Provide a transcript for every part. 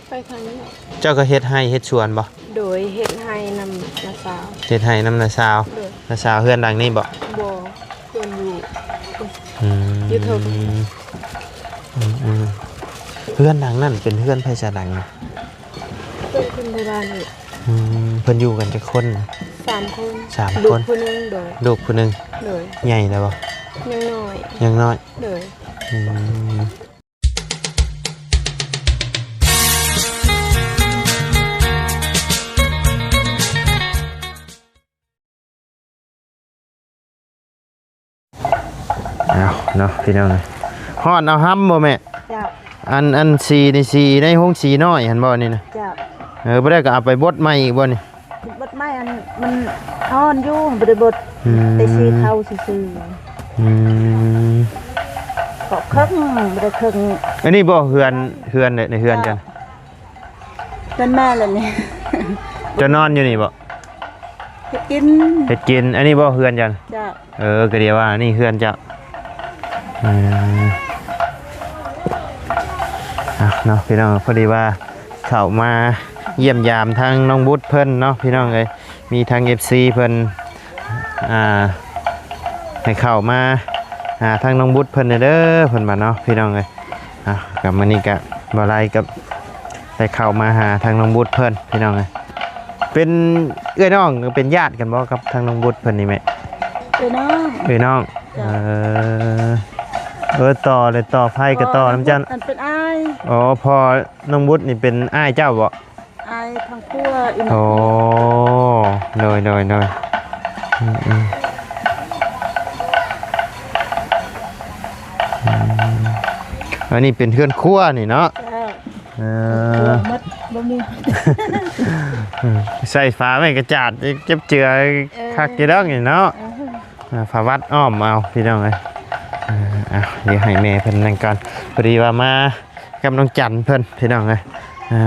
ໄປທາງນີ້. ເຈົ້າກໍເຮັດໄຮ່ເຮັດສວນບໍ່? ໂດຍ ເຮັດໄຮ່ນຳນ້າສາວ. ເຮັດໄຮ່ນຳນ້າສາວ. ໂດຍ. ນ້າສາວເຮືອນຫຼັງນີ້ບໍ່? ບໍ່ ເຮືອນຢູ່. ອືມ ຢູ່ເທິງ. ອືມໆ ເຮືອນຫຼັງນັ້ນເປັນເຮືອນໃຜສະຫຼັງນະ? ເພິ່ນ ເພິ່ນຢູ່ບ້ານນີ້. ອືມ ເພິ່ນຢູ່ກັນຈັກຄົນ? ສາມຄົນ. ສາມຄົນ. ລູກຜູ້ໜຶ່ງ. ໂດຍ. ລູກຜູ້ໜຶ່ງ. ໂດຍ. ໃຫຍ່ແລ້ວບໍ່? ຍັງນ້ອຍ. ຍັງນ້ອຍ. ໂດຍ. ອືມ ເອົາເນາະພີ່ນ້ອງ ຮ້ອນເອົາຮຳບໍ່ແມ່? ເຈົ້າ. ອັນ ອັນສີນີ້ສີໃນໂຮງສີນ້ອຍຫັ້ນບໍ່ນີ້ນະ? ເຈົ້າ. ເອີ ບໍ່ໄດ້ກໍເອົາໄປບົດໃໝ່ອີກບໍ່ນີ້? ບົດໃໝ່ ອັນມັນອ່ອນຢູ່ ບໍ່ໄດ້ບົດ. ອືມ ແຕ່ສີເຂົ້າຊື່ໆ. ອືມ ເຄາະເຄິ່ງ ບໍ່ໄດ້ເຄິ່ງ. ອັນນີ້ບໍ່ເຮືອນ ເຮືອນໃນເຮືອນເຈົ້າ? ເຮືອນແມ່ແລ້ວນີ້. ເຈົ້ານອນຢູ່ນີ້ບໍ່? ເຮັດກິນ ເຮັດກິນ. ອັນນີ້ບໍ່ເຮືອນເຈົ້າ? ເຈົ້າ. ເອີ ກໍດຽວວ່ານີ້ເຮືອນເຈົ້າ. ເອີ ເອົາເນາະພີ່ນ້ອງ ພໍດີວ່າເຂົ້າມາຢ້ຽມຢາມທາງນ້ອງບຸດເພິ່ນເນາະພີ່ນ້ອງເອີຍ ມີທາງເອັບຊີເພິ່ນ ອ່າ ໃຫ້ເຂົ້າມາຫາທາງນ້ອງບຸດເພິ່ນແດ່ເດີ ເພິ່ນວ່າເນາະພີ່ນ້ອງເອີຍ. ອ່າ ກໍມື້ນີ້ກໍບໍ່ໄດ້ກໍໄດ້ເຂົ້າມາຫາທາງນ້ອງບຸດເພິ່ນພີ່ນ້ອງເອີຍ. ເປັນເອື້ອຍນ້ອງ ເປັນຍາດກັນບໍ່ກັບທາງນ້ອງບຸດເພິ່ນນີ້ແມ່? ເອື້ອຍນ້ອງ. ເອື້ອຍນ້ອງ. ເຈົ້າ. ເອີ ເອີ ຕໍ່ເລີຍ ຕໍ່ໄຟກໍຕໍ່ນຳເຈົ້າ. ອໍ ພໍ່ນ້ອງບຸດນີ້ເປັນອ້າຍເຈົ້າບໍ່? ອ້າຍທາງຜົວອີ່ແມ່. ໂອ້ ໂດຍ ໂດຍ ໂດຍ. ອືມໆ ອືມ ອັນນີ້ເປັນເຮືອນຄົວນີ້ເນາະ? ເຈົ້າ. ເອີ ຄົວໝົດ ບໍ່ມີ ໃສ່ຝາໄມ້ກະຈາດ ເຈັບເຈືອ ເອີ ຄັກຢູ່ດອກນີ້ເນາະ. ເອີ ອ່າ ຝາວັດອ້ອມເອົາພີ່ນ້ອງເອີຍ. ເອີ ເອົາ ດຽວໃຫ້ແມ່ເພິ່ນນັ້ນກ່ອນ ພໍດີວ່າມາ ກັບນ້ອງຈັນເພິ່ນພີ່ນ້ອງເອີຍ. ເອີ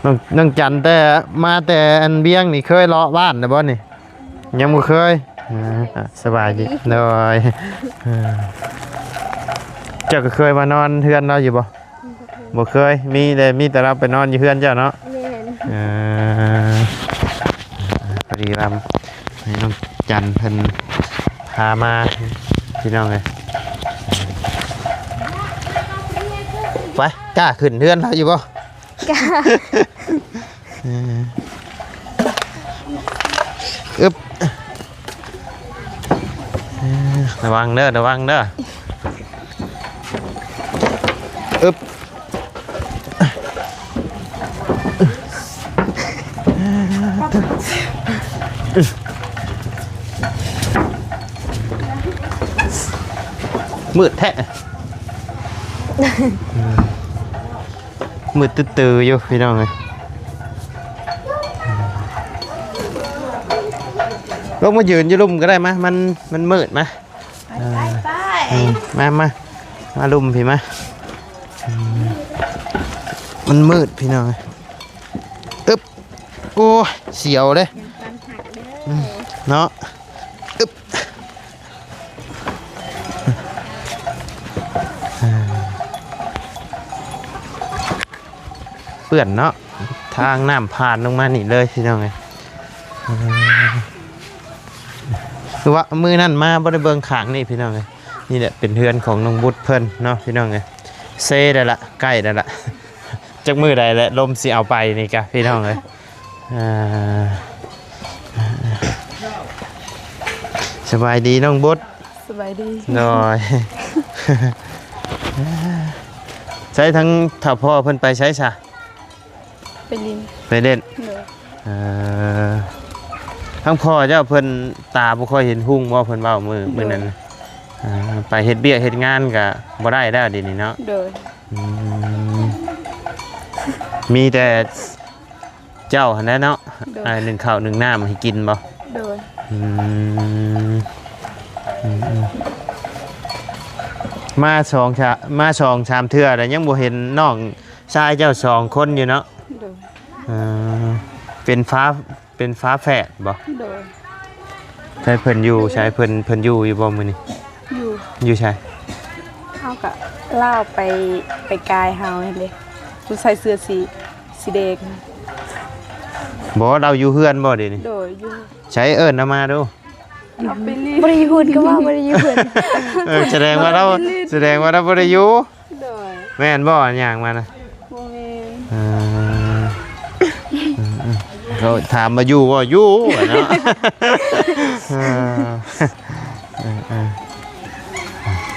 ນ້ອງ ນ້ອງຈັນ ແຕ່ມາແຕ່ອັນວຽງນີ້ ເຄີຍເລາະບ້ານແລ້ວບໍ່ນີ້? ຍັງບໍ່ເຄີຍ. ເອີ ສະບາຍດີ. ໂດຍ. ເອີ ເຈົ້າກໍເຄີຍມານອນເຮືອນລາວຢູ່ບໍ່? ບໍ່ເຄີຍ. ມີແຕ່ ມີແຕ່ລາວໄປນອນຢູ່ເຮືອນເຈົ້າເນາະ? ແມ່ນ. ເອີ ພໍດີວ່າ ໃຫ້ນ້ອງຈັນເພິ່ນພາມາພີ່ນ້ອງເອີຍ. ໄປ ກ້າຂຶ້ນເຮືອນລາວຢູ່ບໍ່? ກ້າ. ເອີ ອຶບ ເອີ ລະວັງເດີ ລະວັງເດີ. ອຶບ ມືດແທ້ ມືດຕຶດໆຢູ່ພີ່ນ້ອງເອີຍ. ລົງມາຢືນຢູ່ລຸ່ມກໍໄດ້ມາ ມັນ ມັນມືດມາ. ໄປ ເອີ ໄປ ໄປ ອືມ ມາ ມາ ມາລຸ່ມພີ້ມາ. ອືມ ມັນມືດພີ່ນ້ອງເອີຍ. ອຶບ ໂອ້ຍ ສຽວເດ້. ອືມ ເນາະ ອຶບ ເປື້ອນເນາະ ທາງນ້ຳຜ່ານລົງມານີ້ເລີຍພີ່ນ້ອງເອີຍ. ຄືວ່າມື້ນັ້ນມາບໍ່ໄດ້ເບິ່ງຂ້າງນີ້ພີ່ນ້ອງເອີຍ. ນີ້ແຫຼະເປັນເຮືອນຂອງນ້ອງບຸດເພິ່ນເນາະພີ່ນ້ອງເອີຍ. ເຊແລ້ວລະ ໃກ້ແລ້ວລະ ຈັກມື້ໃດແຫຼະ ລົມຊິເອົາໄປນີ້ກະພີ່ນ້ອງເອີຍ. ເອີ ສະບາຍດີນ້ອງບຸດ. ສະບາຍດີ. ໂດຍ ໃສທາງຖ້າພໍ່ເພິ່ນໄປໃສຊະ? ໄປຫຼິ້ນ ໄປຫຼິ້ນ. ໂດຍ ເອີ ທາງພໍ່ເຈົ້າເພິ່ນຕາບໍ່ຄ່ອຍເຫັນຮຸ່ງບໍ່? ເພິ່ນເວົ້າມື້ ໂດຍ ມື້ນັ້ນ ເອີ ໄປເຮັດວຽກເຮັດງານກະບໍ່ໄດ້ແລ້ວດຽວນີ້ເນາະ. ໂດຍ ອືມ ມີແຕ່ເຈົ້າຫັ້ນແຫຼະເນາະ. ໂດຍ ອ້າຍໜຶ້ງເຂົ້າໜຶ້ງນ້ຳໃຫ້ກິນບໍ່? ໂດຍ ອືມ ອືມ ອືມ ມາສອງ ມາສອງສາມເທື່ອແລ້ວ ຍັງບໍ່ເຫັນນ້ອງຊາຍເຈົ້າສອງຄົນຢູ່ເນາະ. ໂດຍ ເອີ ເປັນຝາ ເປັນຝາແຝດບໍ່? ໂດຍ ໃສເພິ່ນຢູ່ ໃສເພິ່ນ ເພິ່ນຢູ່ຢູ່ບໍ່ມື້ນີ້? ຢູ່ ຢູ່ໃສ? ເຮົາກະລາວໄປ ໄປກາຍເຮົາຫັ້ນເດ້ ຜູ້ໃສ່ເສື້ອສີ ສີແດງ. ບໍ່ ລາວຢູ່ເຮືອນບໍ່ດຽວນີ້? ໂດຍ ຢູ່. ໃສເອີ້ນລາວມາດູ. ເອົາໄປຫຼິ້ນ. ບໍ່ໄດ້ຢູ່ເຮືອນກໍວ່າບໍ່ໄດ້ຢູ່ເຮືອນ. ເອີ ສະແດງວ່າລາວ ສະແດງວ່າລາວບໍ່ໄດ້ຢູ່. ໂດຍ. ແມ່ນບໍ່ ຍ່າງມານະ? ບໍ່ແມ່ນ. ເອີ ເອີ ເຂົາຖາມວ່າຢູ່ບໍ່? ຢູ່ເນາະ. ເອີ ເອີ ເອີ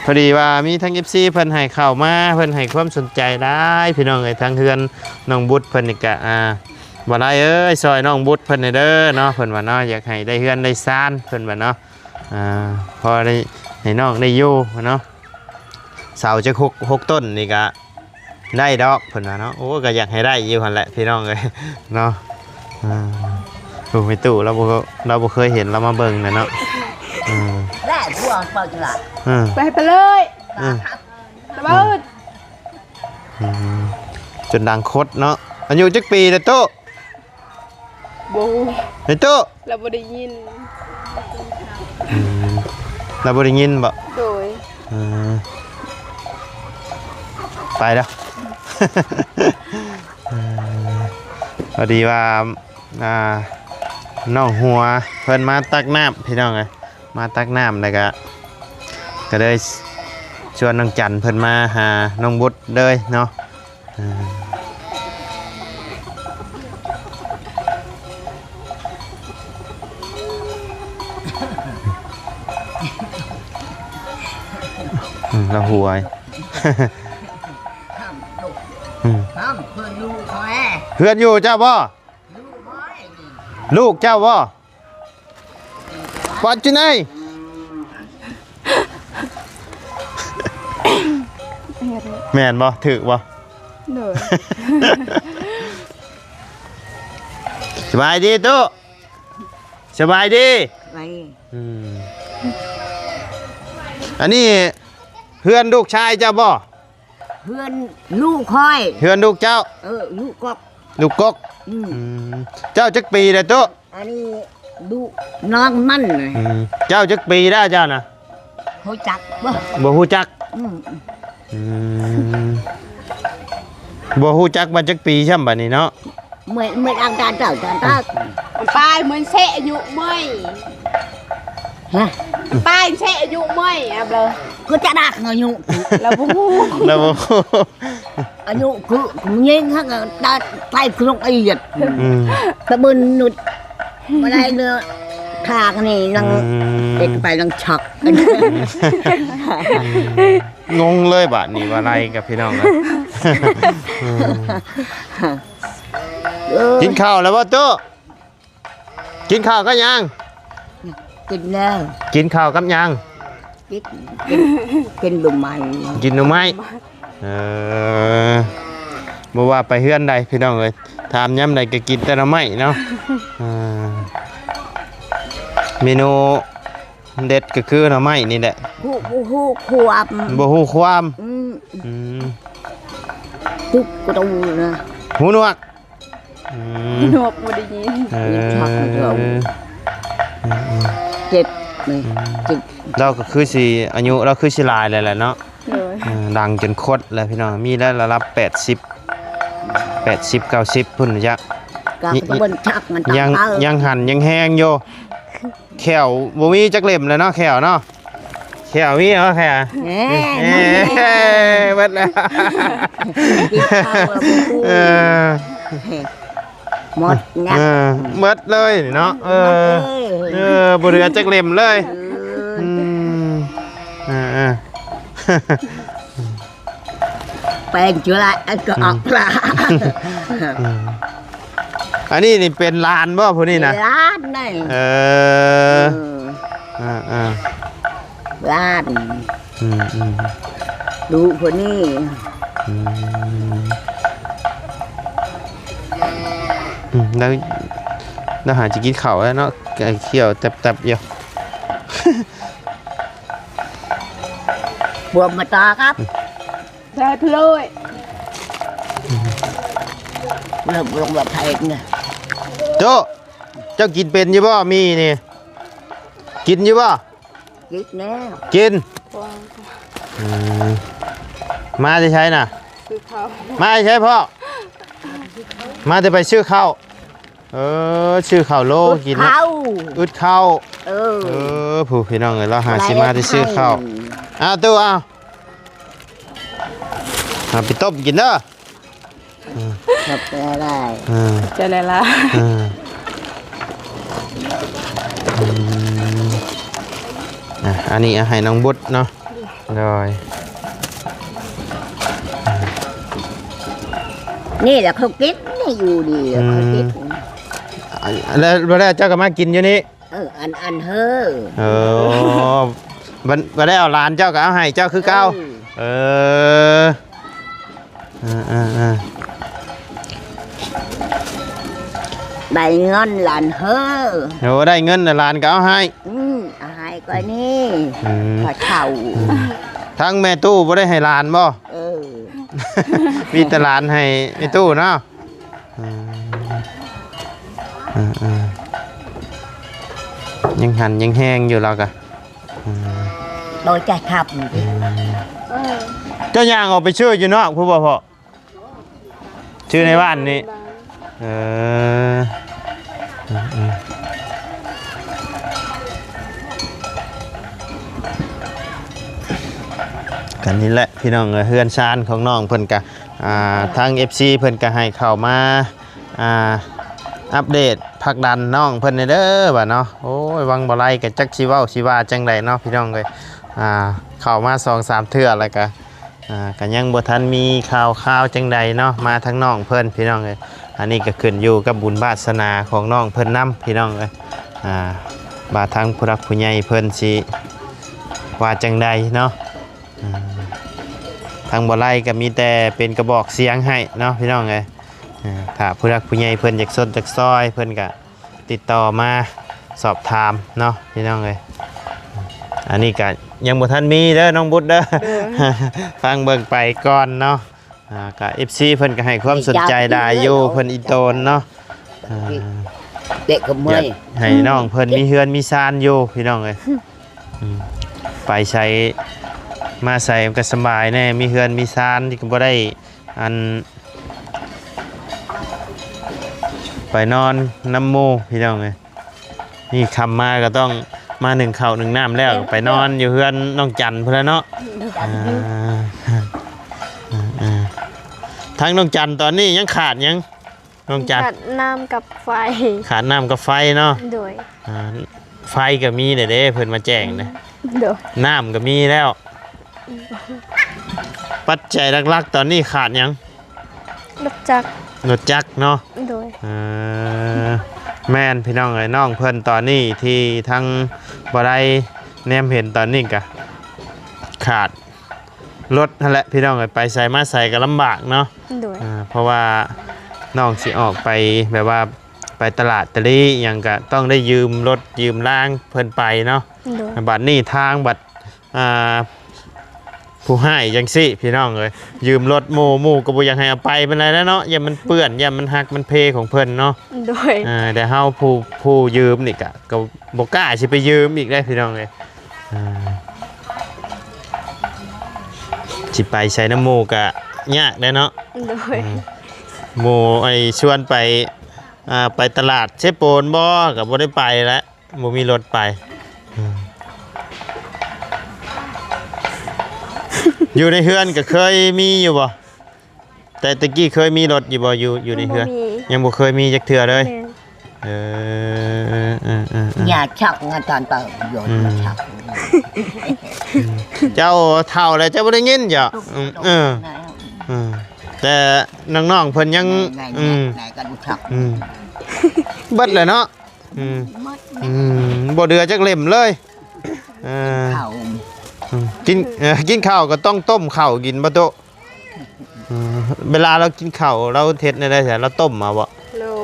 ພໍດີວ່າມີທັງເອັຟຊີເພິ່ນໃຫ້ເຂົ້າມາ ເພິ່ນໃຫ້ຄວາມສົນໃຈຫຼາຍ ພີ່ນ້ອງເອີຍ. ທາງເຮືອນນ້ອງບຸດເພິ່ນນີ້ກະ ອ່າ ບໍ່ຫຼາຍເອີຍ ຊ່ອຍນ້ອງບຸດເພິ່ນແດ່ເດີເນາະ ເພິ່ນວ່າເນາະ ຢາກໃຫ້ໄດ້ເຮືອນໄດ້ຊານ ເພິ່ນວ່າເນາະ. ອ່າ ພໍໄດ້ໃຫ້ນ້ອງໄດ້ຢູ່ເນາະ ເສົາຈັກຫົກ ຫົກຕົ້ນນີ້ກະ ໄດ້ດອກເພິ່ນວ່າເນາະ. ໂອ້ ກໍຢາກໃຫ້ໄດ້ຢູ່ຫັ້ນແຫຼະພີ່ນ້ອງເອີຍເນາະ. ອ່າ ໂອ້ ແມ່ຕູ້ລາວບໍ່ ລາວບໍ່ເຄີຍເຫັນ ລາວມາເບິ່ງແຫຼະເນາະ. ເອີ ແລະພວກເຂົາຈະລະ ເອີ ໄປ ໄປເລີຍ ເອີ ຕະເບີດ. ອືມ ຈົນດັງຄົດເນາະ. ອາຍຸຈັກປີແລ້ວໂຕ? ບໍ່ຮູ້ ເອີ ໂຕ ລາວບໍ່ໄດ້ຍິນ. ອືມ ລາວບໍ່ໄດ້ຍິນບໍ? ໂດຍ. ເອີ ໄປແລ້ວ. ເອີ ພໍດີວ່າ ອ່າ ນ້ອງຫົວເພິ່ນມາຕັກນ້ຳ ພີ່ນ້ອງເອີຍ. ມາຕັກນ້ຳແລ້ວກະ ກະເລີຍຊວນນ້ອງຈັນເພິ່ນມາຫານ້ອງບຸດເລີຍເນາະ. ເອີ ອືມ ລາວຫວຍ. ອືມ ເຮືອນຢູ່ເຈົ້າບໍ່? ລູກເຈົ້າບໍ່? What's your name? ແມ່ນບໍ່? ຖືກບໍ່? ໂດຍ. ສະບາຍດີຕູ້ ສະບາຍດີ. ອືມ ອັນນີ້ເຮືອນລູກຊາຍເຈົ້າບໍ່? ເຮືອນລູກຂ້ອຍ. ເຮືອນລູກເຈົ້າ? ເອີ ລູກກອກ ລູກກອກ. ອືມ ອືມ ເຈົ້າຈັກປີແລ້ວຕູ້? ອັນນີ້ດຸນ້ອງມັນ. ອືມ ເຈົ້າຈັກປີແລ້ວເຈົ້ານະ? ຮູ້ຈັກບໍ່? ບໍ່ຮູ້ຈັກ. ອືມ ອືມ ບໍ່ຮູ້ຈັກວ່າຈັກປີຊ້ຳບາດນີ້ເນາະ. ເມື່ອຍ ເມື່ອຍອາການເຈົ້າ ເຈົ້າ ເຈົ້າ ປາຍເໝືອນເຊອາຍຸເມຍ. ຮະ? ປາຍເຊອາຍຸເມຍ ອາບເລີ ຄືຈະດັກອາຍຸ ລາວບໍ່ຮູ້ ລາວບໍ່ຮູ້. ອາຍຸຄືຍິງຫັ້ນກໍໄດ້ໄປຄືນ້ອງອຽດ. ອືມ ຕະບຶນນຸດ ບໍ່ໄດ້ເນາະ ທາງນີ້ນາງ ອືມ ເປັນໄປນາງຊັອກ. ອືມ ງົງເລີຍບາດນີ້ ວ່າໄລກັບພີ່ນ້ອງນະ. ເອີ ກິນເຂົ້າແລ້ວບໍ່ຕູ້? ກິນເຂົ້າກັບຫຍັງ? ກິນແລ້ວ. ກິນເຂົ້າກັບຫຍັງ? ກິນ ກິນ ກິນໜໍ່ໄມ້. ກິນໜໍ່ໄມ້. ເອີ ບໍ່ວ່າໄປເຮືອນໃດພີ່ນ້ອງເອີຍ ຖາມຍາມໃດກໍກິນແຕ່ໜໍ່ໄມ້ເນາະ. ເອີ ເມນູເດັດກໍຄືໜໍ່ໄມ້ນີ້ແຫຼະ. ຮູ້ ບໍ່ຮູ້ຄວາມ ບໍ່ຮູ້ຄວາມ. ອືມ ອືມ ຕຶກກະຕູນະ ຫູໜວກ. ອືມ ໜວກບໍ່ໄດ້ຍິນ. ເອີ ເຈັບນີ້ ອືມ ເຈັບ. ລາວກໍຄືຊິ ອາຍຸລາວຄືຊິຫຼາຍແລ້ວແຫຼະເນາະ. ໂດຍ. ເອີ ດັງຈົນຄົດແລ້ວພີ່ນ້ອງ ມີແລ້ວລະດັບແປດສິບ ແປດສິບ ເກົ້າສິບພຸ້ນຈັກ. ຍັງ ຍັງຫັນຍັງແຮງຢູ່. ແຂ້ວບໍ່ມີຈັກເຫຼັ້ມແລ້ວເນາະ ແຂ້ວເນາະ. ແຂ້ວມີເນາະ ແຂ້ວ. ແໝ່ ເບິດແລ້ວ. ກິນເຂົ້າແລ້ວບໍ່ຮູ້. ເອີ ໝົດນະ. ເອີ ໝົດເລີຍເນາະ. ເອີ ໝົດເລີຍ. ເອີ ບໍ່ເຫຼືອຈັກເຫຼັ້ມເລີຍ. ເອີ ອືມ ເອີ ເອີ ແປງຈຸລະ ອັນກໍອອກພະ. ອືມ ອັນນີ້ນີ້ເປັນຫຼານບໍ່ຜູ້ນີ້ນະ? ຫຼານນີ້. ເອີ ເອີ ເອີ ເອີ ຫຼານ. ອືມ ອືມ ດຸຜູ້ນີ້. ອືມ ອືມ ແລ້ວ ແລ້ວຫາຈະກິນເຂົ້າແລ້ວເນາະ ໄກ່ຂ້ຽວແຕັບໆຢູ່. ບວມມາຕາກັບ ແທ້ເລີຍ. ເລີ່ມລົງແບບໄທນະ. ໂຈ້ ເຈົ້າກິນເປັນຢູ່ບໍ່ ໝີ່ນີ້? ກິນຢູ່ບໍ່? ກິນແລ້ວ. ກິນ? ອືມ ມາແຕ່ໃສນະ? ຊື້ເຂົ້າ. ມາແຕ່ໃສພໍ່? ມາແຕ່ໄປຊື້ເຂົ້າ. ເອີ ຊື້ເຂົ້າໂລກິນເນາະ. ອຶດເຂົ້າ ອຶດເຂົ້າ. ເອີ ເອີ ຜູ້ພີ່ນ້ອງເອີຍ ລາວຫາຊິມາແຕ່ຊື້ເຂົ້າ. ເອົາຕູ້ ເອົາ ເອົາໄປຕົ້ມກິນເດີ. ຂອບໃຈຫຼາຍ. ເອີ ຂອບໃຈຫຼາຍໆ. ເອີ ອືມ ອ່ະ ອັນນີ້ເອົາໃຫ້ນ້ອງບຸດເນາະ. ໂດຍ ນີ້ແຫຼະເຂົາກິນ ນີ້ຢູ່ດີ ອືມ ເຂົາກິນ. ແລ້ວ ແລ້ວເຈົ້າກໍມາກິນຢູ່ນີ້? ເອີ ອັນ ອັນເຮີ ເອີ ບັດ ບັດໄດ້ເອົາຫຼານເຈົ້າກໍເອົາໃຫ້ເຈົ້າຄືເກົ່າ. ເອີ ເອີ ເອີ ເອີ ເອີ ໄດ້ເງິນຫຼານເຮີ. ໂອ້ ໄດ້ເງິນ ຫຼານກໍເອົາໃຫ້. ອືມ ເອົາໃຫ້ກວ່ານີ້ ອືມ ກວ່າເຖົ້າ. ອືມ ທາງແມ່ຕູ້ບໍ່ໄດ້ໃຫ້ຫຼານບໍ່? ເອີ ມີແຕ່ຫຼານໃຫ້ແມ່ຕູ້ເນາະ. ອືມ ເອີ ເອີ ຍັງຫັນຍັງແຮງຢູ່ລາວກະ. ອືມ ບໍ່ຈັກຄັບ. ອືມ ເອີ ເຈົ້າຍ່າງອອກໄປຊື້ຢູ່ນອກພຸ້ນບໍ່ພໍ່? ຊື້ໃນບ້ານນີ້. ເອີ ອືມ ອືມ ກໍນີ້ແຫຼະພີ່ນ້ອງເອີຍ ເຮືອນຊານຂອງນ້ອງເພິ່ນກະ ອ່າ ທາງເອັຟຊີເພິ່ນກໍໃຫ້ເຂົ້າມາ ອ່າ ອັບເດດຜັກດັນນ້ອງເພິ່ນແດ່ເດີວ່າເນາະ. ໂອ້ຍ ຫວັງບໍ່ໄຫຼກໍຈັກຊິເວົ້າຊິວ່າຈັ່ງໃດເນາະພີ່ນ້ອງເອີຍ. ອ່າ ເຂົ້າມາສອງສາມເທື່ອແລ້ວກໍ ອ່າ ກໍຍັງບໍ່ທັນມີຂ່າວຄາວຈັ່ງໃດເນາະ ມາທາງນ້ອງເພິ່ນພີ່ນ້ອງເອີຍ. ອັນນີ້ກໍຂຶ້ນຢູ່ກັບບຸນວາສະໜາຂອງນ້ອງເພິ່ນນຳພີ່ນ້ອງເອີຍ. ອ່າ ວ່າທາງຜູ້ຫຼັກຜູ້ໃຫຍ່ເພິ່ນຊິວ່າຈັ່ງໃດເນາະ. ອ່າ ທາງບໍ່ໄຫຼກໍມີແຕ່ເປັນກະບອກສຽງໃຫ້ເນາະພີ່ນ້ອງເອີຍ. ອ່າ ຖ້າຜູ້ຫຼັກຜູ້ໃຫຍ່ເພິ່ນຢາກຊົນຢາກຊ່ອຍ ເພິ່ນກະຕິດຕໍ່ມາສອບຖາມເນາະພີ່ນ້ອງເອີຍ. ອັນນີ້ກະຍັງບໍ່ທັນມີເດີນ້ອງບຸດເດີ ໂດຍ ຟັງເບິ່ງໄປກ່ອນເນາະ. ອ່າ ກະເອັຟຊີເພິ່ນກະໃຫ້ຄວາມສົນໃຈຫຼາຍຢູ່ ເພິ່ນອີ່ຕົນເນາະ. ອ່າ ເດັກກໍເມື່ອຍ ຢາກໃຫ້ນ້ອງເພິ່ນມີເຮືອນມີຊານຢູ່ພີ່ນ້ອງເອີຍ. ອືມ ໄປໃສມາໃສມັນກໍສະບາຍແດ່ ມີເຮືອນມີຊານທີ່ກໍບໍ່ໄດ້ ອັນ ໄປນອນນຳໝູ່ພີ່ນ້ອງເອີຍ. ນີ້ຄ່ຳມາກໍຕ້ອງມາໜຶ້ງເຂົ້າໜຶ້ງນ້ຳແລ້ວ ແມ່ນ ໄປນອນຢູ່ເຮືອນນ້ອງຈັນພຸ້ນແຫຼະເນາະ. ໂດຍ ອ່າ ທາງນ້ອງຈັນຕອນນີ້ຍັງຂາດຫຍັງ? ນ້ອງຈັນ ຂາດນ້ຳກັບໄຟ. ຂາດນ້ຳກັບໄຟເນາະ. ໂດຍ ອ່າ ໄຟກໍມີແລ້ວເດ້ ເພິ່ນມາແຈ້ງເດ້. ໂດຍ ນ້ຳກໍມີແລ້ວ. ປັດໄຈຫຼັກໆຕອນນີ້ຂາດຫຍັງ? ລົດຈັກ. ລົດຈັກເນາະ. ໂດຍ ເອີ ແມ່ນພີ່ນ້ອງເອີຍ ນ້ອງເພິ່ນຕອນນີ້ທີ່ທາງບໍ່ໄດ້ແນມເຫັນຕອນນີ້ກະຂາດ ລົດຫັ້ນແຫຼະພີ່ນ້ອງເອີຍ ໄປໃສມາໃສກໍລຳບາກເນາະ. ໂດຍ ອ່າ ເພາະວ່ານ້ອງຊິອອກໄປແບບວ່າໄປຕະຫຼາດຕະລີຫຍັງ ກໍຕ້ອງໄດ້ຢືມລົດຢືມລາງເພິ່ນໄປເນາະ. ໂດຍ ບັດນີ້ທາງບັດ ອ່າ ຜູ້ຮ້າຍຈັ່ງຊີ້ພີ່ນ້ອງເອີຍ ຢືມລົດໝູ່ ໝູ່ກໍບໍ່ຢາກໃຫ້ເອົາໄປປານໃດແລ້ວເນາະ ຢ້ານມັນເປື້ອນ ຢ້ານມັນຫັກມັນເພຂອງເພິ່ນເນາະ. ໂດຍ ອ່າ ແຕ່ເຮົາຜູ້ ຜູ້ຢືມນີ້ກະ ກໍບໍ່ກ້າຊິໄປຢືມອີກເດ້ພີ່ນ້ອງເອີຍ. ອ່າ ຊິໄປໃສນຳໝູ່ກະຍາກແດ່ເນາະ. ໂດຍ ອ່າ ໝູ່ໄອ້ຊວນໄປ ອ່າ ໄປຕະຫຼາດເຊໂປນບໍ່ ກໍບໍ່ໄດ້ໄປແລ້ວ ບໍ່ມີລົດໄປ. ອືມ ຢູ່ໃນເຮືອນກໍເຄີຍມີຢູ່ບໍ່? ແຕ່ແຕ່ກີ້ເຄີຍມີລົດຢູ່ບໍ່ ຢູ່ ຢູ່ໃນເຮືອນ? ບໍ່ມີ ຍັງບໍ່ເຄີຍມີຈັກເທື່ອເລີຍ. ແມ່ນ ເອີ ເອີ ເອີ ເອີ ຢ່າຊັກງານຕອນເປົ່າຢູ່ ອືມ ຢ່າຊັກ. ເຈົ້າເຖົ້າແລ້ວເຈົ້າບໍ່ໄດ້ຍິນເຈົ້າ. ອືມ ເອີ ອືມ ແຕ່ນ້ອງໆເພິ່ນຍັງ ອືມ ອືມ ເບິດແລ້ວເນາະ. ອືມ ອືມ ບໍ່ເຫຼືອຈັກເຫຼັ້ມເລີຍ. ເອີ ກິນ ເອີ ກິນເຂົ້າກໍຕ້ອງຕົ້ມເຂົ້າກິນບໍ່ໂຕະ? ເອີ ເວລາລາວກິນເຂົ້າລາວເຮັດແນວໃດຊະ ລາວຕົ້ມເອົາບໍ່? ແລ້ວ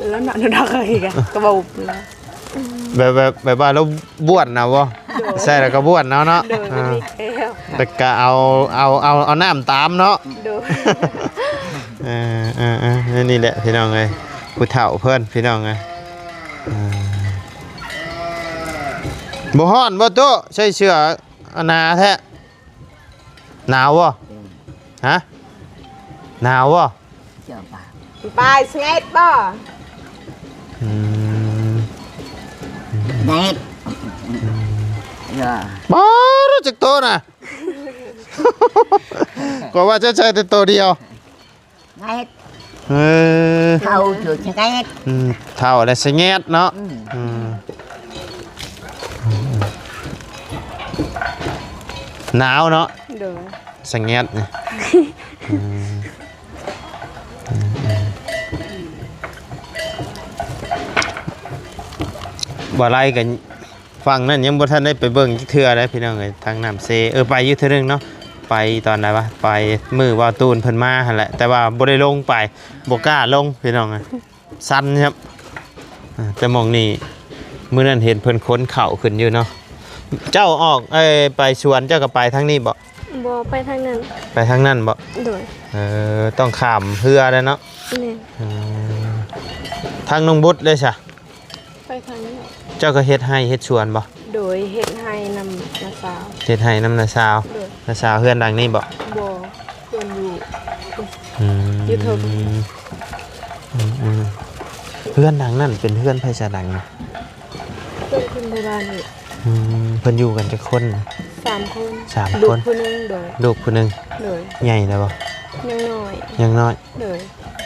ແລ້ວນອນດອກກະ ກະເວົ້າແບບ ແບບ ແບບວ່າລາວບ້ວນເອົາບໍ່? ໂດຍ ໃສ່ແລ້ວກໍບ້ວນເອົາເນາະ. ໂດຍ ເອີ ແລ້ວກໍເອົາ ເອົາ ເອົາ ເອົານ້ຳຕາມເນາະ. ໂດຍ ເອີ ເອີ ເອີ ນີ້ແຫຼະພີ່ນ້ອງເອີຍ ຜູ້ເຖົ້າເພິ່ນພີ່ນ້ອງເອີຍ. ເອີ ບໍ່ຮ້ອນບໍ່ໂຕະ? ໃສ່ເສື້ອໜາແທ້. ໜາວບໍ່? ຮະ? ໜາວບໍ່? ເຈົ້າປາ ປາຍສະແງດບໍ່? ອືມ ແງດ ອືມ ເອີ ບໍ່ຮູ້ຈັກໂຕນະ ກໍວ່າຈະໃຊ້ແຕ່ໂຕດຽວ ແງດ ເອີ ເຖົ້າຢູ່ສະແງດ ອືມ ເຖົ້າແລ້ວສະແງດເນາະ ອືມ ອືມ ໜາວເນາະ ໂດຍ ສະແງດນີ້ ອືມ ບໍ່ໄລ່ກັນ ຝັ່ງນັ້ນຍັງບໍ່ທັນໄດ້ໄປເບິ່ງຈັກເທື່ອເດ້ພີ່ນ້ອງເອີຍ ທາງນ້ຳເຊ ເອີ ໄປຢູ່ເທື່ອໜຶ່ງເນາະ ໄປຕອນໃດວະ ໄປມື້ວ່າຕູນເພິ່ນມາຫັ້ນແຫຼະ ແຕ່ວ່າບໍ່ໄດ້ລົງໄປ ບໍ່ກ້າລົງພີ່ນ້ອງເອີຍ ຊັນຄັບ ອ່າ ແຕ່ໝ່ອງນີ້ ມື້ນັ້ນເຫັນເພິ່ນຂົນເຂົ້າຂຶ້ນຢູ່ເນາະ ເຈົ້າອອກ ເອີ ໄປສວນເຈົ້າກໍໄປທາງນີ້ບໍ່? ບໍ່ ໄປທາງນັ້ນ ໄປທາງນັ້ນບໍ່? ໂດຍ ເອີ ຕ້ອງຂ້າມເຮືອແລ້ວເນາະ ແມ່ນ ເອີ ທາງນ້ອງບຸດເດ້ຊະ? ໄປທາງນີ້ ເຈົ້າກໍເຮັດໄຮ່ເຮັດສວນບໍ່? ໂດຍ ເຮັດໄຮ່ນຳນ້າສາວ ເຮັດໄຮ່ນຳນ້າສາວ ໂດຍ ນ້າສາວເຮືອນຫຼັງນີ້ບໍ່? ບໍ່ ເຮືອນຢູ່ ອືມ ຢູ່ເທິງ ອືມໆ ເຮືອນຫຼັງນັ້ນເປັນເຮືອນໃຜຊະຫຼັງນະ? ເຮືອນຄົນໂບລານນີ້ ອືມ ເພິ່ນຢູ່ກັນຈັກຄົນ? ສາມຄົນ ສາມຄົນ ລູກຜູ້ໜຶ່ງ ໂດຍ ລູກຜູ້ໜຶ່ງ ໂດຍ ໃຫຍ່ແລ້ວບໍ່? ຍັງນ້ອຍ ຍັງນ້ອຍ ໂດຍ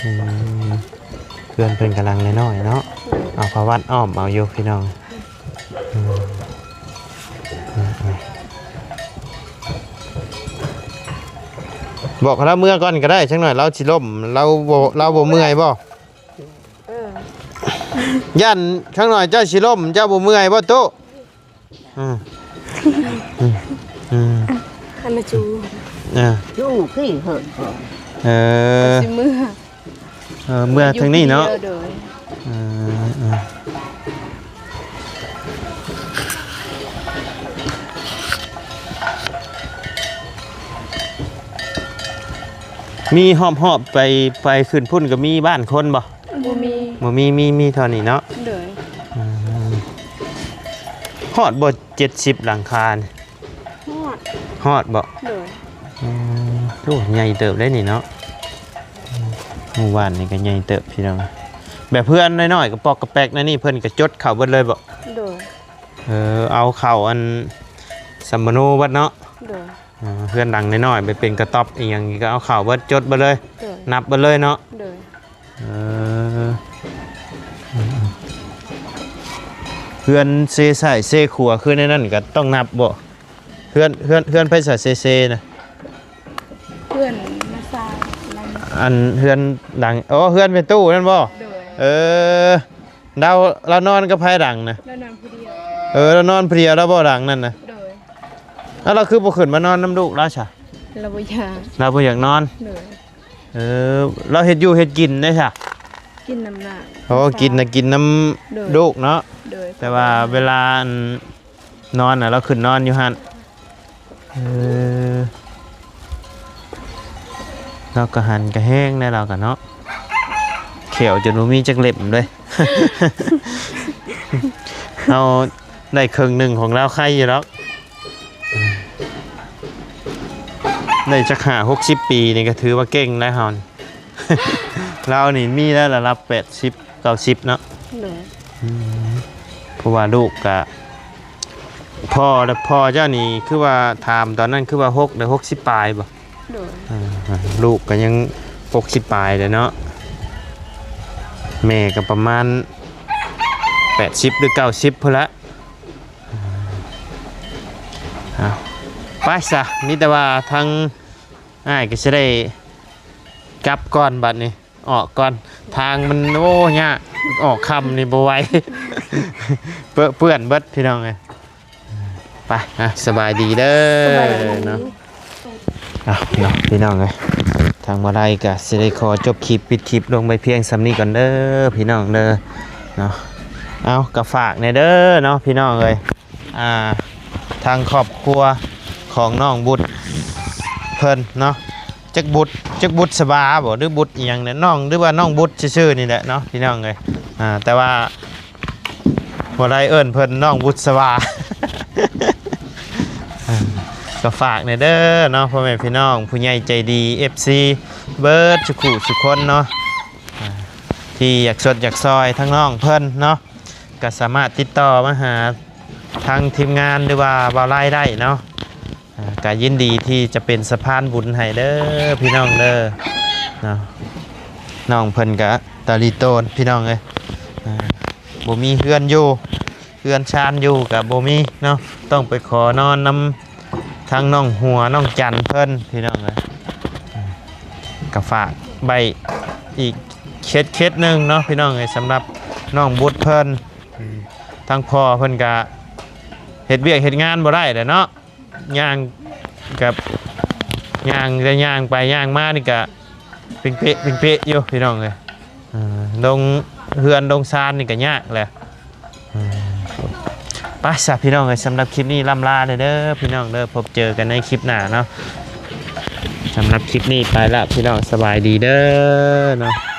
ອືມ ເຮືອນເພິ່ນກຳລັງນ້ອຍໆເນາະ ໂດຍ ເອົາຜ້າວັດອ້ອມເອົາຢູ່ພີ່ນ້ອງ ອືມ ອືມ ອືມ ບອກໃຫ້ລາວເມືອກ່ອນກໍໄດ້ ຈັກໜ້ອຍລາວຊິລົ້ມ ລາວບໍ່ ລາວບໍ່ເມື່ອຍບໍ່? ເອີ ຢ້ານຈັກໜ້ອຍເຈົ້າຊິລົ້ມ ເຈົ້າບໍ່ເມື່ອຍບໍ່ຕູ້? ອືມ ອືມ ອືມ ອັນນະຈູ ເອີ ຈູຄືເຮີດ ເອີ ຊິເມືອ ເອີ ເມືອທາງນີ້ເນາະ ຢູ່ຜູ້ດຽວ ໂດຍ ເອີ ເອີ ມີຮອບໆ ໄປ ໄປຂຶ້ນພຸ້ນກໍມີບ້ານຄົນບໍ່? ບໍ່ມີ ບໍ່ມີ ມີ ມີເທົ່ານີ້ເນາະ ໂດຍ ອືມ ຮອດບໍ່ ເຈັດສິບຫຼັງຄານີ້? ຮອດ ຮອດບໍ່? ໂດຍ ອືມ ໂອ້ ໃຫຍ່ເຕີບເດ້ນີ້ເນາະ ອືມ ໝູ່ບ້ານນີ້ກໍໃຫຍ່ເຕີບພີ່ນ້ອງ ແບບເຮືອນນ້ອຍໆ ກະປອກກະແປກໃນນີ້ ເພິ່ນກະຈົດເຂົ້າເບິດເລີຍບໍ່? ໂດຍ ເອີ ເອົາເຂົ້າອັນສຳມະໂນເບິດເນາະ ໂດຍ ອ່າ ເຮືອນຫຼັງນ້ອຍໆ ໄປເປັນກະຕ໊ອບອີ່ຫຍັງນີ້ ກໍເອົາເຂົ້າເບິດ ຈົດເບິດເລີຍ ໂດຍ ນັບເບິດເລີຍເນາະ ໂດຍ ເອີ ເຮືອນເຊຊ້າຍເຊຂວາ ຄືໃນນັ້ນກໍຕ້ອງນັບບໍ່? ເຮືອນ ເຮືອນ ເຮືອນໃຜສະເຊໆນະ? ເຮືອນນ້າສາວ ອັນເຮືອນຫຼັງ ອໍ ເຮືອນແມ່ຕູ້ນັ້ນບໍ່? ໂດຍ ເອີ ລາວ ລາວນອນກັບໃຜຫຼັງນະ? ລາວນອນຜູ້ດຽວ ເອີ ລາວນອນຜູ້ດຽວ ລາວບໍ່ຫຼັງນັ້ນນະ? ໂດຍ ແລ້ວລາວຄືບໍ່ຂຶ້ນມານອນນຳລູກລາວຊະ? ລາວບໍ່ຢາກ ລາວບໍ່ຢາກນອນ ໂດຍ ເອີ ລາວເຮັດຢູ່ເຮັດກິນເດ້ຊະ? ກິນນຳຫຼານ ໂອ້ ສາວ ກິນນະກິນນຳ ໂດຍ ລູກເນາະ ໂດຍ ແຕ່ວ່າເວລາ ອັນ ນອນນະ ລາວຂຶ້ນນອນຢູ່ຫັ້ນ ເອີ ລາວກະຫັນກະແຮງໄດ໋ລາວກະເນາະ ແຂ້ວຈົນບໍ່ມີຈັກເຫຼັ້ມເລີຍ ເຮົາໄດ້ເຄິ່ງໜຶ່ງຂອງລາວໄຄຢູ່ດອກ ໄດ້ຈັກຫ້າຫົກສິບປີນີ້ກະຖືວ່າເກັ່ງແລ້ວເຮົານີ້ ລາວນີ້ມີແລ້ວລະດັບແປດສິບ ເກົ້າສິບເນາະ ໂດຍ ອືມ ເພາະວ່າລູກກະ ພໍ່ ແລະ ພໍ່ເຈົ້ານີ້ຄືວ່າຖາມຕອນນັ້ນຄືວ່າຫົກ ໄດ້ຫົກສິບປາຍບໍ່? ໂດຍ ອ່າ ລູກກໍຍັງຫົກສິບປາຍແຫຼະເນາະ ແມ່ກໍປະມານແປດສິບ ຫຼື ເກົ້າສິບພຸ້ນລະ ເອົາ ໄປຊະ ມີແຕ່ວ່າທາງອ້າຍກໍຊິໄດ້ກັບກ່ອນບັດນີ້. ອອກກ່ອນ ທາງມັນ ໂອ້ ຍາກ ອອກຄ່ຳນີ້ບໍ່ໄຫວ ເປິເປື້ອນເບິດພີ່ນ້ອງເອີຍ ໄປ ອ່ະ ສະບາຍດີເດີ ສະບາຍດີ ເນາະ ເອົາເນາະ ພີ່ນ້ອງເອີຍ ທາງມາໄລກະຊິໄດ້ຂໍຈົບຄລິບ ປິດຄລິບລົງໄປພຽງສ່ຳນີ້ກ່ອນເດີ ພີ່ນ້ອງເດີ ເນາະ ເອົາ ກະຝາກແດ່ເດີເນາະ ພີ່ນ້ອງເອີຍ ອ່າ ທາງຄອບຄົວຂອງນ້ອງບຸດເພິ່ນເນາະ ຈັກບຸດ ຈັກບຸດສະບາບໍ ຫຼືບຸດອີ່ຫຍັງແຫຼະ ນ້ອງ ຫຼືວ່ານ້ອງບຸດຊື່ໆນີ້ແຫຼະເນາະ ພີ່ນ້ອງເອີຍ ອ່າ ແຕ່ວ່າບໍ່ໄດ້ເອີ້ນເພິ່ນນ້ອງບຸດສະບາ ກໍຝາກແດ່ເດີເນາະ ພໍ່ແມ່ພີ່ນ້ອງ ຜູ້ໃຫຍ່ໃຈດີ ເອັຟຊີ ເບິດສຸຂູສຸຄົນເນາະ. ອ່ ທີ່ຢາກຊົດຢາກຊ່ອຍທາງນ້ອງເພິ່ນເນາະ ກໍສາມາດຕິດຕໍ່ມາຫາທາງທີມງານ ຫຼືວ່າບ່າວໄລໄດ້ເນາະ. ອ່າ ກໍຍິນດີທີ່ຈະເປັນສະພານບຸນໃຫ້ເດີພີ່ນ້ອງເດີເນາະ. ນ້ອງເພິ່ນກໍຕາລີໂຕນພີ່ນ້ອງເອີຍ ອ່າ ບໍ່ມີເຮືອນຢູ່ ເຮືອນຊານຢູ່ກໍບໍ່ມີເນາະ ຕ້ອງໄປຂໍນອນນຳທາງນ້ອງຫົວ ນ້ອງຈັນເພິ່ນພີ່ນ້ອງເອີຍ. ອ່າ ກໍຝາກໄວ້ອີກເຂດ ເຂດໜຶ່ງເນາະພີ່ນ້ອງເອີຍ ສຳລັບນ້ອງບຸດເພິ່ນ. ອືມ ທາງພໍ່ເພິ່ນກະເຮັດວຽກເຮັດງານບໍ່ໄດ້ແຫຼະເນາະ ຍ່າງກັບ ຍ່າງ ແຕ່ຍ່າງໄປຍ່າງມານີ້ກະ ປິງເປະ ປິງເປະຢູ່ພີ່ນ້ອງເອີຍ. ເອີ ລົງເຮືອນລົງຊານນີ້ກໍຍາກແຫຼະ. ເອີ ໄປຊະພີ່ນ້ອງເອີຍ ສຳລັບຄລິບນີ້ລ່ຳລາເດີພີ່ນ້ອງເດີ ພົບເຈີກັນໃນຄລິບໜ້າເນາະ. ສຳລັບຄລິບນີ້ໄປລະພີ່ນ້ອງ ສະບາຍດີເດີເນາະ.